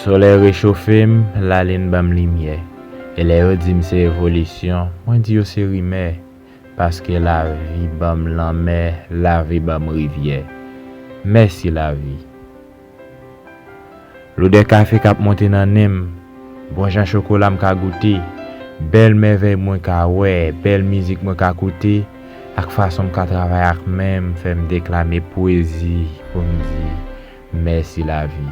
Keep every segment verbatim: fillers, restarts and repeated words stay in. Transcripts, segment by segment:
Solèy rechofe m, lalin ban m limyè. E lè yo di m se evolisyon, mwen di yo se rimè. Paske lavi ban m lanmè, lavi ban m rivyè. Mèsi lavi. Lodè kafe k ap monte nan nen m, bon jan chokola m ka goute, bèl mèvèy mwen ka wè, bèl mizik mwen ka koute, ak fason m ka travay ak men m fè m deklame pwezi pou m di mèsi lavi.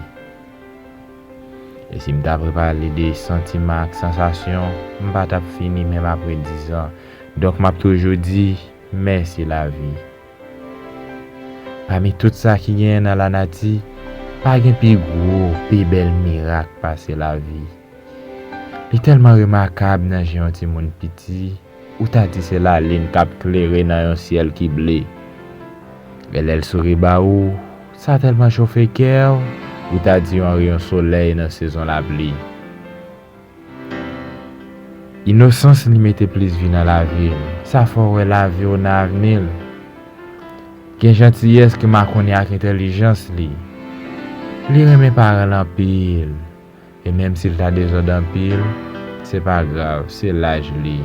E si m ta vle pale de santiman ak sansasyon, m pa t ap fini menm apre dizan. Donk m ap toujou di mèsi lavi. Pami tout sa ki genyen nan lanati, pa gen pi gwo, pi bèl mirak pase lavi. Li tèlman remakab nan je yon timoun piti, ou ta di se lalin k ap klere nan yon syèl ki ble. E lè l souri ba ou, sa tèlman chofe kè w, ou ta di yon reyon solèy nan sezon lapli. Inosans li mete plis vi nan lavi l. Sa fè w wè lavi w nan avni l. Gen jantiyès ki makonnen ak entèlijans li. Li renmen paran l anpil. E menm si l ta dezòd anpil, se pa grav, se laj li.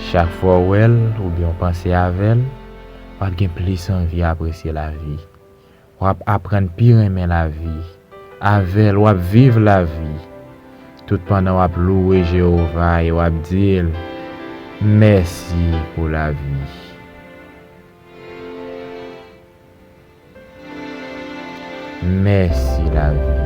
Chak fwa w wè l oubyen w panse avè l, w ap gen plis anvi apresye lavi. W ap aprann pi renmen lavi. Avè l, w ap viv lavi. Tout pandan w ap louwe Jewova e w ap di l, mèsi pou lavi. Mèsi lavi.